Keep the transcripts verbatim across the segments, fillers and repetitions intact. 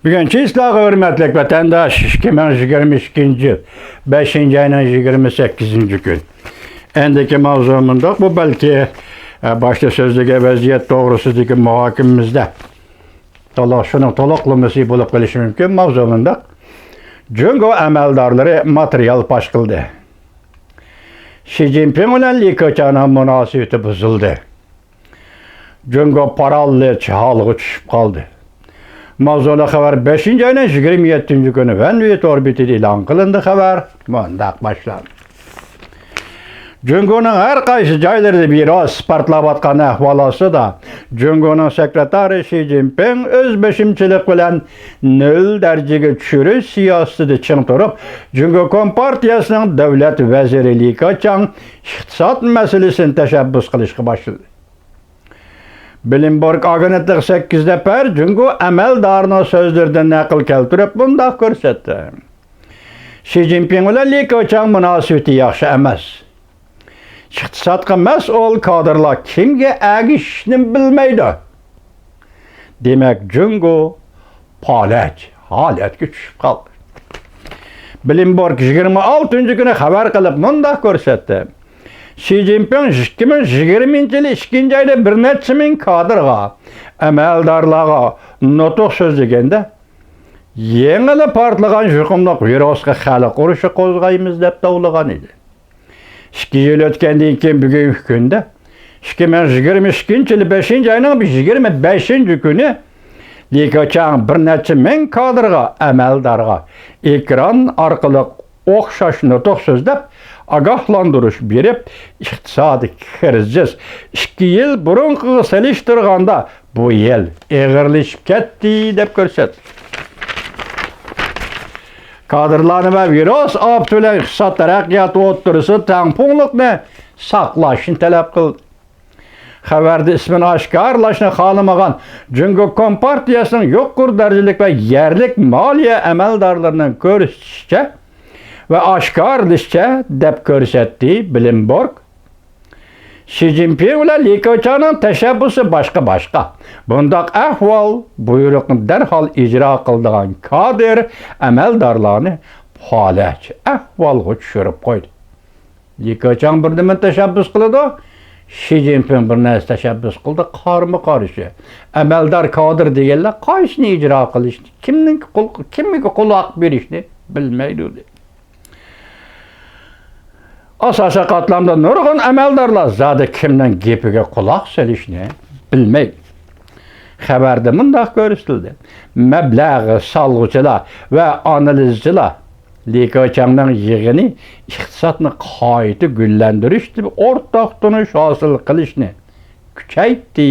بۈگۈنچە سىلەرگە ھۆرمەتلىك ۋەتەنداش، ئىككى مىڭ يىگىرمە ئىككىنچى يىل بەشىنچى ئاينىڭ يىگىرمە سەككىزىنچى كۈن. ئەندىكى ماۋزۇ مۇنداق، بۇ بەلكى، ئە، باشتا سۆزلىگەن ۋەزىيەت توغرىسىدىكى مۇھاكىمىمىزدە تولۇق، شۇنىڭ تولۇقلىمىسى بولۇپ قېلىشى مۇمكىن. ماۋزۇ مۇنداق، جۇڭگو ئەمەلدارلىرى ماتېرىيال پاش قىلدى. شى جىنپىڭ بىلەن لى كېچياڭنىڭ مۇناسىۋىتى بۇزۇلدى. جۇڭگو پارالىچ ھالغا چۈشۈپ قالدى. ماۋزۇلۇق خەۋەر بەشىنچى ئاينىڭ يىگىرمە يەتتىنچى كۈنى ۋەنۋې تور بېتىدە ئېلان قىلىندى. خەۋەر مۇنداق باشلاندى. جۇڭگونىڭ ھەر قايسى جايلىرىدا ۋىرۇس پارتلاۋاتقان ئەھۋال ئاستىدا، جۇڭگونىڭ سېكرېتارى شى جىنپىڭ ئۆز بېشىمچىلىق بىلەن نۆل دەرىجىگە چۈشۈرۈش سىياسىتىدە چىڭ تۇرۇپ، جۇڭگو كومپارتىيەسىنىڭ دۆلەت ۋەزىرى لى كېچياڭ ئىقتىساد مەسىلىسىنى تەشەببۇس قىلىشقا باشلىدى. بلومبېرگ ئاگېنتلىقى سەككىز نەپەر جۇڭگو ئەمەلدارىنىڭ سۆزلىرىدىن نەقىل كەلتۈرۈپ مۇنداق كۆرسەتتى. شى جىنپىڭ بىلەن لى كېچياڭ مۇناسىۋىتى ياخشى ئەمەس. ئىقتىسادقا مەسئۇل كادىرلار كىمگە ئەگىشىشنى بىلمەيدۇ. دېمەك، جۇڭگو پالەچ ھالەتكە چۈشۈپ قالدى. بلومبېرگ يىگىرمە ئالتىنچى كۈنى خەۋەر قىلىپ مۇنداق كۆرسەتتى. شى جىنپىڭ ئىككى مىڭ يىگىرمىنچى يىلى ئىككىنچى ئايدا بىر نەچچە مىڭ كادىرغا، ئەمەلدارلارغا نۇتۇق سۆزلىگەندە، يېڭىلا پارتلىغان يۇقۇملۇق ۋىرۇسقا خەلق ئۇرۇشى قوزغايمىز دەپ توۋلىغان ئىدى. ئىككى يىل ئۆتكەندىن كېيىن بۈگۈنكى كۈندە، ئىككى مىڭ يىگىرمە ئىككىنچى يىلى بەشىنچى ئاينىڭ يىگىرمە بەشىنچى كۈنى لى كېچياڭ بىر نەچچە مىڭ كادىرغا، ئەمەلدارغا ئېكران ئارقىلىق ئوخشاش نۇتۇق سۆزلەپ، ئاگاھلاندۇرۇش بېرىپ، ئىقتىسادىي كىرىزىس ئىككى يىل بۇرۇنقىغا سېلىشتۇرغاندا بۇ يىل ئېغىرلىشىپ كەتتى، دەپ كۆرسەتتى. كادىرلارنى ۋە ۋىرۇس ئاپىتى بىلەن ئىقتىساد تەرەققىياتى ئوتتۇرىسىدا تەڭپۇڭلۇقنى ساقلاشنى تەلەپ قىلدى. خەۋەردە ئىسمىنى ئاشكارىلاشنى خالىمىغان جۇڭگو كومپارتىيەسىنىڭ يۇقىرى دەرىجىلىك ۋە يەرلىك مالىيە ئەمەلدارلىرىنىڭ كۆرسىتىشىچە ۋە ئاشكارىلىشىچە، دەپ كۆرسەتتى بلومبېرگ. شى جىنپىڭ بىلەن لى كېچياڭنىڭ تەشەببۇسى باشقا-باشقا. بۇنداق ئەھۋال بۇيرۇقنى دەرھال ئىجرا قىلىدىغان كادىر ئەمەلدارلارنى پالەچ ئەھۋالغا چۈشۈرۈپ قويدى. لى كېچياڭ بىر نېمىنى تەشەببۇس قىلىدۇ، شى جىنپىڭ بىر نەرسە تەشەببۇس قىلىدۇ، قارىمۇ قارشى. ئەمەلدار، كادىر دېگەنلەر قايسىنى ئىجرا قىلىشنى، كىمنىڭ قۇل-، كىمگە قۇلاق بېرىشنى بىلمەيدۇ، دېدى. ئاساسىي قاتلامدا نۇرغۇن ئەمەلدارلار زادى كىمنىڭ گېپىگە قۇلاق سېلىشنى بىلمەيدۇ. خەۋەردە مۇنداق كۆرسىتىلدى، مەبلەغ سالغۇچىلار ۋە ئانالىزچىلار لى كېچياڭنىڭ يىغىنى ئىقتىسادنى قايتا گۈللەندۈرۈشتە ئورتاق تونۇش ھاسىل قىلىشنى كۈچەيتتى،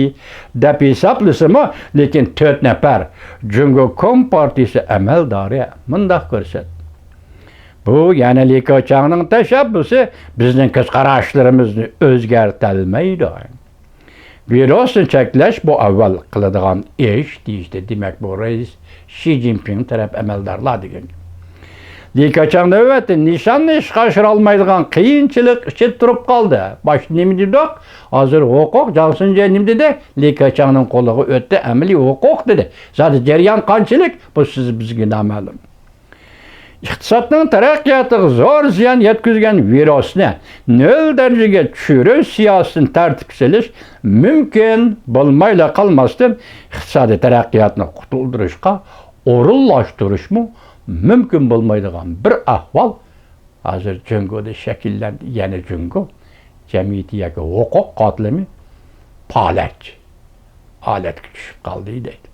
دەپ ھېسابلىسىمۇ، لېكىن تۆت نەپەر جۇڭگو كومپارتىيىسى ئەمەلدارى مۇنداق كۆرسەتتى. بۇ يەنە لى كېچياڭنىڭ تەشەببۇسى بىزنىڭ كۆز قاراشلىرىمىزنى ئۆزگەرتەلمەيدۇ. ۋىرۇسنى چەكلەش بۇ ئاۋۋال قىلىدىغان ئىش، دېيىشتى. دېمەك، بۇ رەئىس شى جىنپىڭ تەرەپ ئەمەلدارلار دېگەن. لى كېچياڭ نۆۋەتتە نىشاننى ئىشقا ئاشۇرالمايدىغان قىيىنچىلىق ئىچىدە تۇرۇپ قالدى. باشتا نېمە دېدۇق؟ ھازىر ھوقۇق، جاڭ سۈنجې نېمە دېدى؟ لى كېچياڭنىڭ قولىغا ئۆتتى، ئەمەلىي ھوقۇق دېدى. زادى جەريان قانچىلىك؟ بۇ سىز بىزگە نامەلۇم. ئىقتىسادنىڭ تەرەققىياتىغا زور زىيان يەتكۈزگەن ۋىرۇسنى نۆل دەرىجىگە چۈشۈرۈش سىياسىتىنى تەرتىپكە سېلىش مۇمكىن بولمايلا قالماستىن، ئىقتىسادىي تەرەققىياتنى قۇتۇلدۇرۇشقا ئورۇنلاشتۇرۇشمۇ مۇمكىن بولمايدىغان بىر ئەھۋال ھازىر جۇڭگودا شەكىللەندى. يەنى جۇڭگو جەمئىيىتى ياكى ھوقۇق قاتلىمى پالەچ ھالەتكە چۈشۈپ قالدى، دەيدۇ.